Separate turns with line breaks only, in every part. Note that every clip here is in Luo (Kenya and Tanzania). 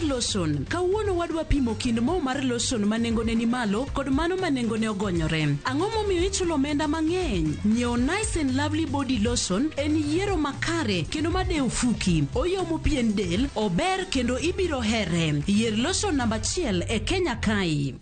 Lotion. Kawuono wadwa pimo kind mo mar lotion ma nengone ni malo kod mano ma nengone ogonyore. Ang'o momiyo ichulo omenda mang'eny? Nyiewo Nice and Lovely Body Lotion en yiero makare kendo madewo fuki. Oyomo pien del, ober kendo ibiro here. Yier lotion namba achiel e Kenya kae.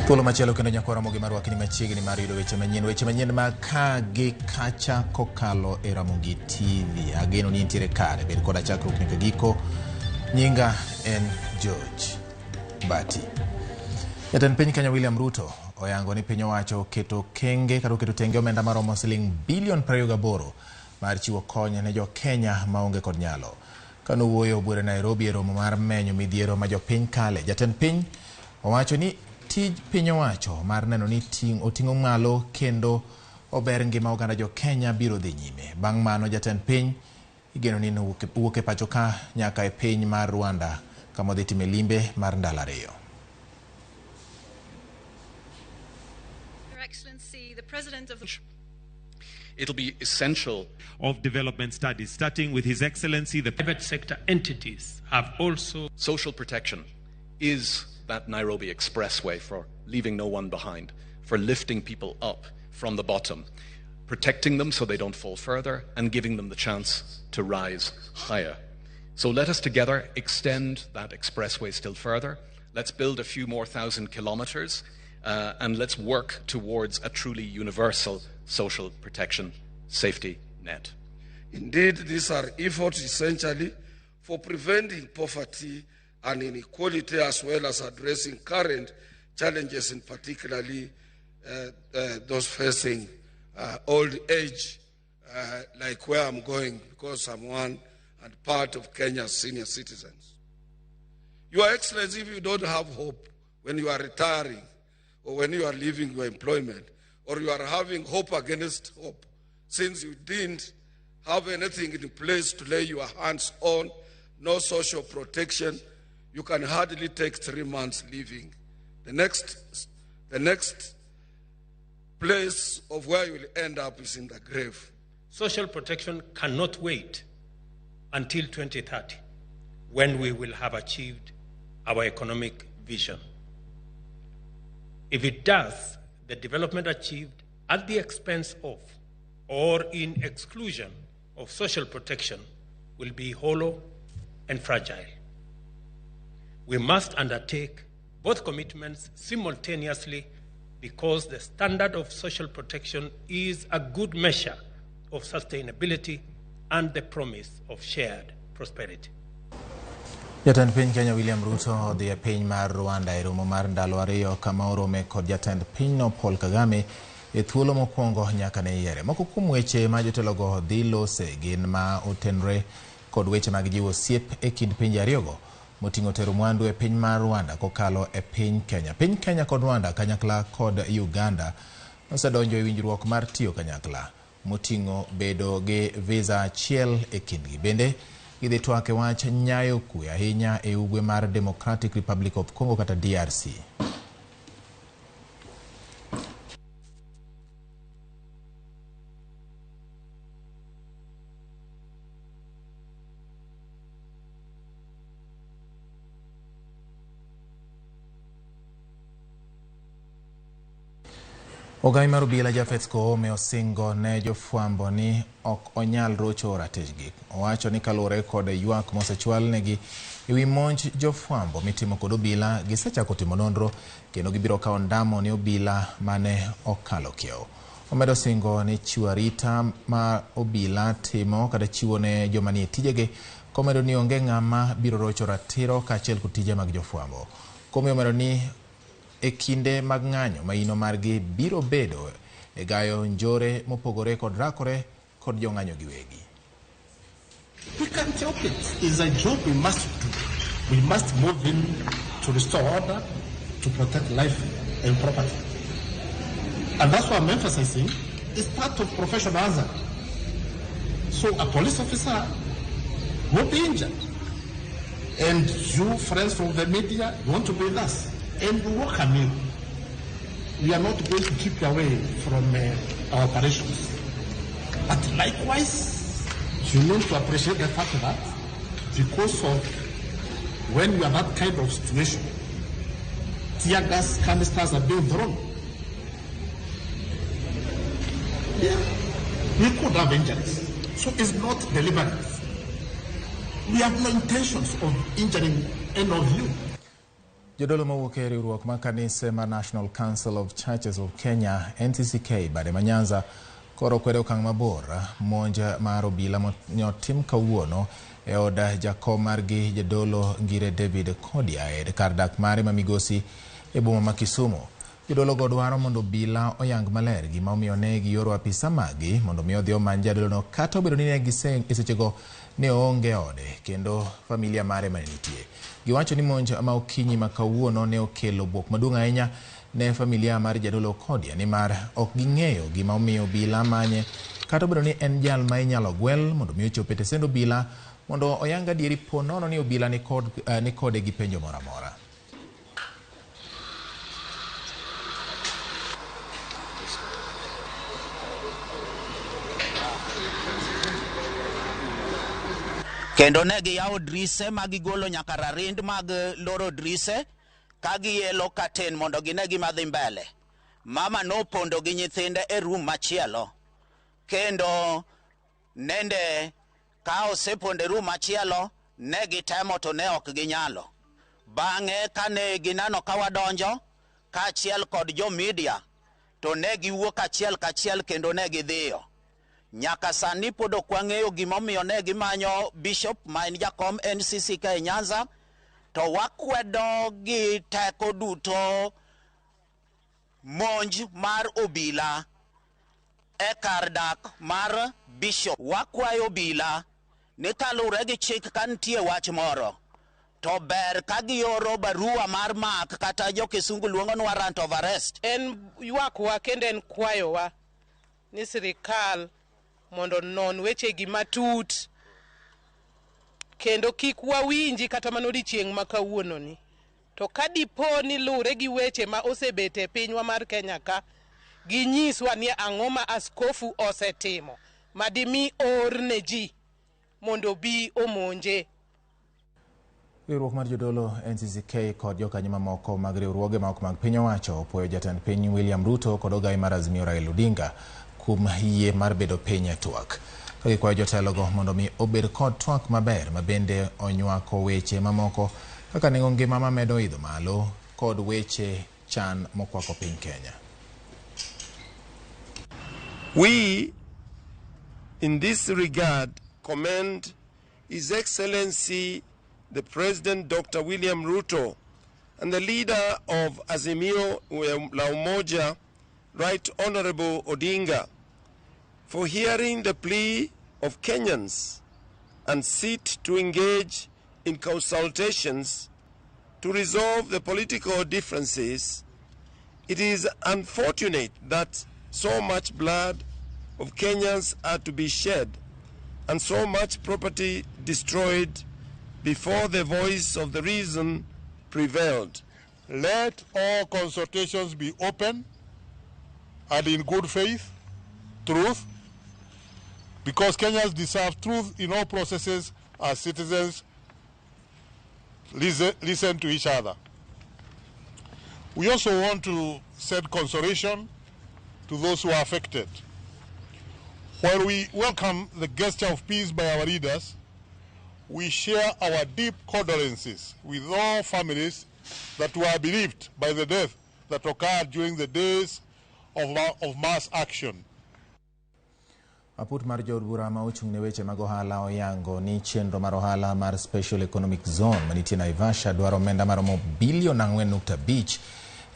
Thuolo machielo kendo nyakwar Ramogi marwakni machiegni mar yudo weche manyien, weche manyien ma ka gi kacha kokalo e Ramogi TV. Ageno ni intiere kare, bed koda chakruok nyaka giko. Nyinga en George Bati. Jatend piny Kenya William Ruto oyango ni piny owacho oketo kenge kata oketo tenge omenda maromo siling bilion 28 mar chiwo kony ne jo Kenya maonge kod nyalo. Kane owuoyo buore Nairobi e romo mar menyo midhiero ma jopiny kale, jatend piny owacho ni tij piny owacho mar neno ni oting'o malo kendo ober ngima oganda jo Kenya biro dhi nyime. Bang' mano jatend piny igeno ni wuok e pacho ka nyaka e piny mar Rwanda kama odhi time limbe mar ndalo ariyo.
Your Excellency, the President of the
It'll be essential
of development studies, starting with His Excellency the
private sector entities have also.
Social protection is that Nairobi Expressway for leaving no one behind, for lifting people up from the bottom, protecting them so they don't fall further, and giving them the chance to rise higher. So let us together extend that expressway still further. Let's build a few more thousand kilometers, and let's work towards a truly universal social protection safety net.
Indeed, these are efforts essentially for preventing poverty and inequality, as well as addressing current challenges, in particularly those facing old age, like where I'm going, because I'm one and part of Kenya's senior citizens. Your Excellency, if you don't have hope when you are retiring or when you are leaving your employment, or you are having hope against hope, since you didn't have anything in place to lay your hands on, no social protection, you can hardly take 3 months living. The next place of where you will end up is in the grave.
Social protection cannot wait until 2030, when we will have achieved our economic vision. If it does, the development achieved at the expense of or in exclusion of social protection will be hollow and fragile. We must undertake both commitments simultaneously, because the standard of social protection is a good measure of sustainability and the promise of shared prosperity.
Jatend piny Kenya William Ruto odhi e piny mar Rwanda e romo mar ndalo ariyo kama orome kod jatend pinyno Paul Kagame e thuolo mokwongo nyaka ne yiere. Moko kuom weche ma jotelogo dhi lose gin ma otenre kod weche mag jiwo osiep e kind pinje ariyogo moting'o tero mwandu e piny mar Rwanda kokalo e piny Kenya. Piny Kenya kod Rwanda kanyakla kod Uganda nosedonjo e winjruok mar tiyo kanyakla moting'o bedo gi visa achiel e kindgi. Bende gidhi twak e wach nyayo kwe ahinya e ugwe mar Democratic Republic of Congo kata DRC. Ogai mar obila Japhet Koome osingo ne jofwambo ni ok onyal rocho ratichgi. Owacho ni kaluwore kod ywak mosechwal negi ewi monj jofwambo mitimo kod obila, gisechako timo nonro kendo gibiro kawo ndamo ne obila mane okalo kiewo. Omedo singo ni chiwo arita ma obila timo kata chiwo ne joma nie tijegi, komedo ni onge ng'ama biro rocho ratiro kaachiel kod tije mag jofwambo. Koome omedo ni e kinde mag ng'anyo maino margi biro bedo e gayo njore mopogore kod rakore kod jong'anyo giwegi.
We can't help it. It's a job we must do. We must move in to restore order, to protect life and property. And that's why I'm emphasizing it's part of professional hazard. So a police officer will be injured. And you, friends from the media, want to be with us. And we welcome you. We are not going to keep you away from our operations. But likewise, you need to appreciate the fact that because of when you are that kind of situation, tear gas canisters are being thrown. Yeah, we could have injuries. So it's not deliberate. We have no intentions of injuring any of you.
Jodolo mawuok e riwruok mar kanise mar National Council of Churches of Kenya NCCK bade ma Nyanza koro kwedo okang' mabor monj mar obila motim kawuono e od jakom margi jadolo Ngire David Kodia e kar dak mare ma Migosi e boma ma Kisumu. Jodolo go dwaro mondo obila oyang maler gima omiyo ne gioro apisa maggi mondo mi odhi omany jadolono kata obedo ni ne gise e sechego ne oonge ode kendo familia mare mane nitie. Giwacho ni monj ma okinyi ma kawuono ne okelo buok maduong' ahinya ne familia mar jadolo Kodia nimar ok ging'eyo gima omiyo obila manye kata obedo ni en jal ma inyalo gwel mondo mi ochop e tesend obila mondo oyang adieri po nono ni obila ni kode gi penjo moro amora.
Kendo ne giyawo drise ma gigolo nyaka rarind mag loro drise ka gielo katen mondo gine gima dhi mbele. Mama nopondo gi nyithinde e room machielo. Kendo nende ka osepondo e room machielo ne gitemo to ne ok ginyalo. Bang'e kane gineno ka wadonjo kaachiel kod jo media to ne giwuok achiel kachiel kendo ne gidhiyo. Nyaka sani pod ok wang'eyo gimomiyo ne gimanyo bishop ma en jakom NCCK e Nyanza, to wakwedo gi teko duto monj mar obila e kar dak mar bishop. Wakwayo obila ni kaluwore gi chik ka nitie wach moro to ber ka gioro barua mar mak kata jo kisungu luongo ni warrant of arrest.
En ywakwa kendo en kwayowa ni sirikal mondo non wechegi matut kendo kik wawinji kata mana odiechieng' ma kawuononi. To ka dipo ni lure gi weche ma osebet e pinywa mar Kenya ka, ginyiswa ni ang'o ma askofu osetimo madimi or ne ji mondo obi omonje.
Riwruok mar jodolo NCCK kod jokanyo mamoko mag riwruoge ma ok mag piny owacho opuoyo jatend piny William Ruto kod ogai mar Azimio Raila Odinga kuom yie mar bedo piny e twak. Ka gikwayo jotelogo mondo mi obed kod twak maber ma bende onywako weche mamoko kaka nengo ngima mamedo idho malo kod weche chan mokwako piny Kenya.
We, in this regard, commend His Excellency the President Dr. William Ruto and the leader of Azimio la Umoja, Right Honorable Odinga, for hearing the plea of Kenyans and seek to engage in consultations to resolve the political differences. It is unfortunate that so much blood of Kenyans are to be shed and so much property destroyed before the voice of the reason prevailed.
Let all consultations be open and in good faith, truth, because Kenyans deserve truth in all processes as citizens listen to each other. We also want to send consolation to those who are affected. While we welcome the gesture of peace by our leaders, we share our deep condolences with all families that were bereaved by the death that occurred during the days of mass action.
Aput mar jood bura ma ochung' ne weche mag ohala oyango ni chenro mar ohala mar Special Economic Zone manitie Naivasha dwaro omenda maromo bilion 4.5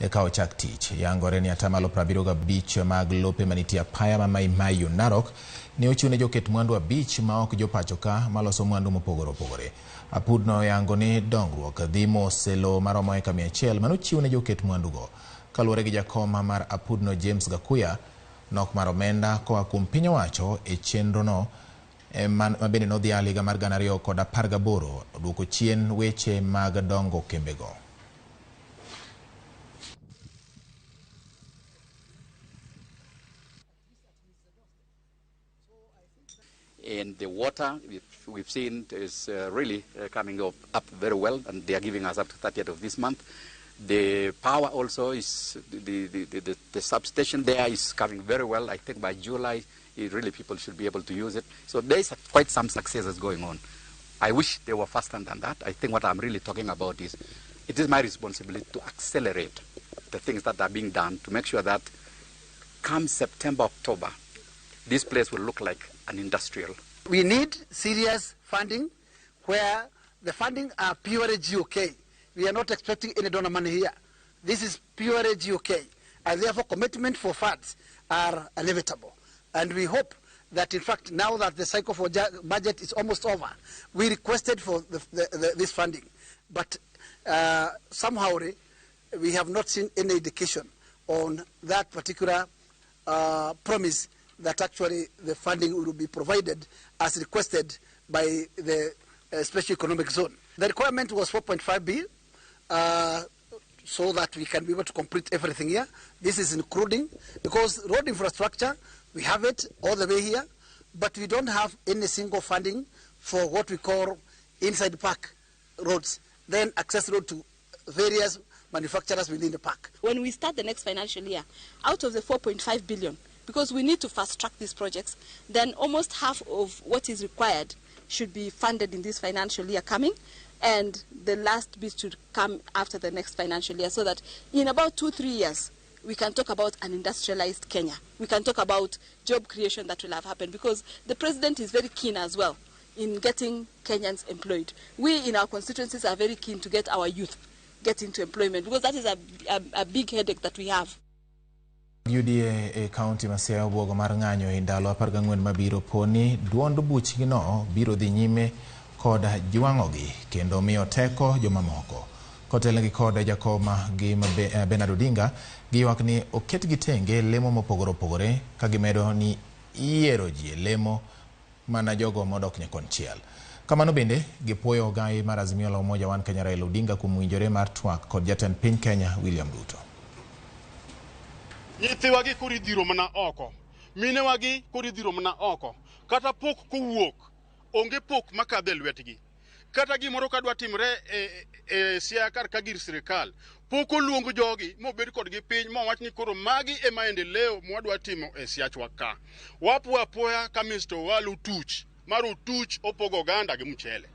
eka ochak tich. Yangore ni atamalo 75 mag lope manitie apaya ma Mai Mahiu Narok ne ochiw ne joket mwandu 5 ma ok jopacho ka maloso mwandu mopogore opogore. Apudno oyango ni dongruok dhi mos e lowo maromo eka 100 manochiw ne joket mwandugo. Kaluwore gi jakom mar apudno James Gakuya, nok mar omenda koa kuom piny owacho e chenrono ma bende nodhial higa mar 2018 oduoko chien weche mag dongo kembego.
And the water we've seen is really coming up very well, and they are giving us up to 30th of this month. The power also is, the substation there is coming very well. I think by July, really people should be able to use it. So there is quite some successes going on. I wish they were faster than that. I think what I'm really talking about is, it is my responsibility to accelerate the things that are being done to make sure that come September, October, this place will look like an industrial.
We need serious funding where the funding are purely GOK. We are not expecting any donor money here. This is purely GOK, and therefore commitment for funds are inevitable. And we hope that, in fact, now that the cycle for budget is almost over, we requested for this funding. But somehow we have not seen any indication on that particular promise that actually the funding will be provided as requested by the Special Economic Zone. The requirement was 4.5 billion. So that we can be able to complete everything here. This is including, because road infrastructure, we have it all the way here, but we don't have any single funding for what we call inside park roads, then access road to various manufacturers within the park.
When we start the next financial year, out of the 4.5 billion, because we need to fast track these projects, then almost half of what is required should be funded in this financial year coming, and the last bit should come after the next financial year, so that in about 2-3 years, we can talk about an industrialized Kenya. We can talk about job creation that will have happened, because the president is very keen as well in getting Kenyans employed. We in our constituencies are very keen to get our youth get into employment, because that is a big headache that we have.
UDA e county ma Siaya obwogo mar ng'anyo e ndalo 14 mabiro poni duond buchgino biro dhi nyime kod jwang'ogi kendo miyo teko jomamoko. Kotelnegi kod jakoma gi Bernard Odinga, giywak ni oketgi tenge lemo mopogore opogore ka gimedo ni iyiero ji e lemo mana jogo modok nyakonchiel. Kamano bende gipuoyo ogai mar Azimio la Umoja One Kenya Raila Odinga kuom winjore mar twak kod jatend piny Kenya William Ruto.
Nyithiwagi koro idhiro mana oko, minewagi koro idhiro mana oko, kata pok kowuok onge pok makadho e lwetgi. Kata gimoro kadwa timre e Siaya kar ka gir sirikal, pok oluong jogi mobed kodgi piny mowach ni koro magi e maendeleo mwadwa timo e Siachwa ka. Wapuo apoya ka Mr. Owalo tuch mar otuch opogo oganda gi mchele.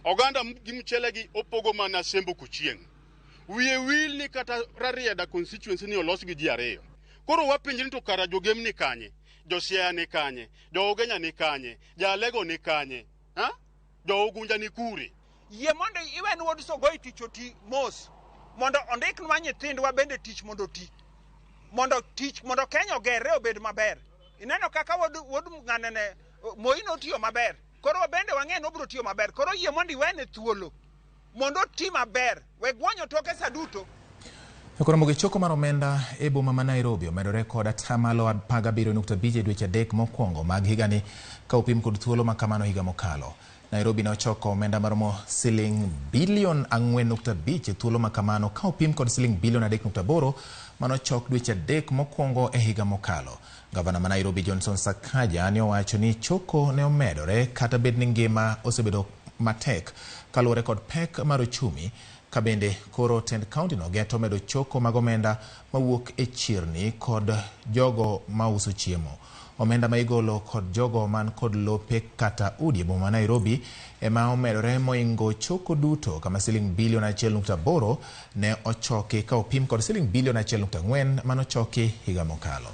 Oganda gi mchele gi opogo mana Sembo Kuchieng'. Wiye wil ni kata Rarieda constituency ni olos gi ji ariyo. Koro wapenjre ni to kara jogem ni kanye, jo Siaya ni kanye, jo Ugenya ni kanye, jo Alego ni kanye, ha? Jo Ugunja ni kure.
Yie mondo iwen wuod Sogoi tich oti mos, mondo ondiknwa nyithindwa bende tich mondo oti, mondo tich mondo Kenya ogerre obed maber. Ineno kaka wuod ng'anene Moi notiyo maber, koro bende wang'e ni obiro tiyo maber. Koro yie mondo iwene thuolo mondo oti maber, we gwonyo toke sa duto.
Koromo gi choko mar omenda e boma ma Nairobi omedore kod atamalo 17.5 e dweche 3 mokwongo mag higani ka opim kod thuolo ma kamano higa mokalo. Nairobi ne ochoko omenda maromo siling bilion 4.5 e thuolo ma kamano ka opim kod siling bilion 3.8 manochok dweche 3 mokwongo e higa mokalo. Gavana ma Nairobi Johnson Sakaja ne owacho ni choko ne omedore kata bed ni ngima osebedo matek kaluwore kod pek mar uchumi Ka bende koro tend kaunti no geto medo choko mag omenda mawuok e chirni kod jogo mauso chiemo. Omenda ma igolo kod jogo man kod lope kata udi e boma ma Nairobi ema omedore moingo choko duto kama siling bilion 1.8 ne ochoki ka opim kod siling bilion 1.4 manochoki higa mokalo.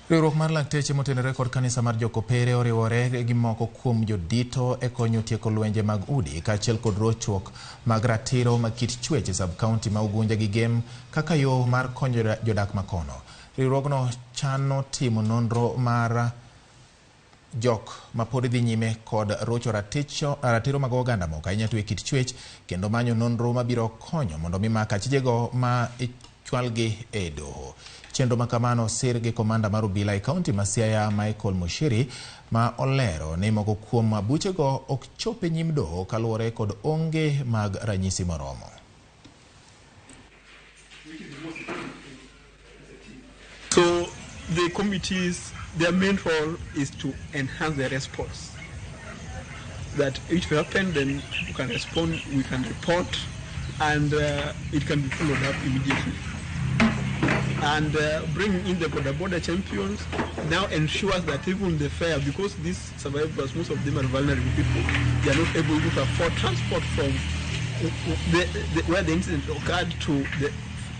Riwruok mar lakteche motenore kod kanisa mar Jokopere oriwore gi moko kuom jodito e konyo tieko lwenje mag udi kaachiel kod rochruok mag ratiro mag kit chwech e sub-county ma Ugunja gi Gem kaka yo mar konyo jodak makono. Riwruogno chano timo nonro mar jok mapod dhi nyime kod rocho ratiro mag oganda moko ahinya to e kit chwech kendo manyo nonro mabiro konyo mondo mi mak achijego ma ichwalgi e doho. Chenro ma kamano osir gi komanda mar obila e kaunti ma Siaya Michael Mushiri ma olero ni moko kuom buchego ok chop e nyim doho kaluwore kod onge mag ranyisi moromo.
So the committees, their main role is to enhance the response. That if it happens, then people can respond, we can report, and it can be followed up immediately. And bringing in the Boda Boda champions now ensures that even the fare, because these survivors, most of them are vulnerable people, they are not able to afford transport from where the incident occurred to the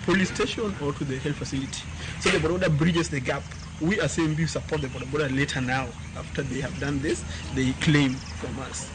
police station or to the health facility. So the Boda Boda bridges the gap. We as CMB support the Boda Boda later now. After they have done this, they claim from us.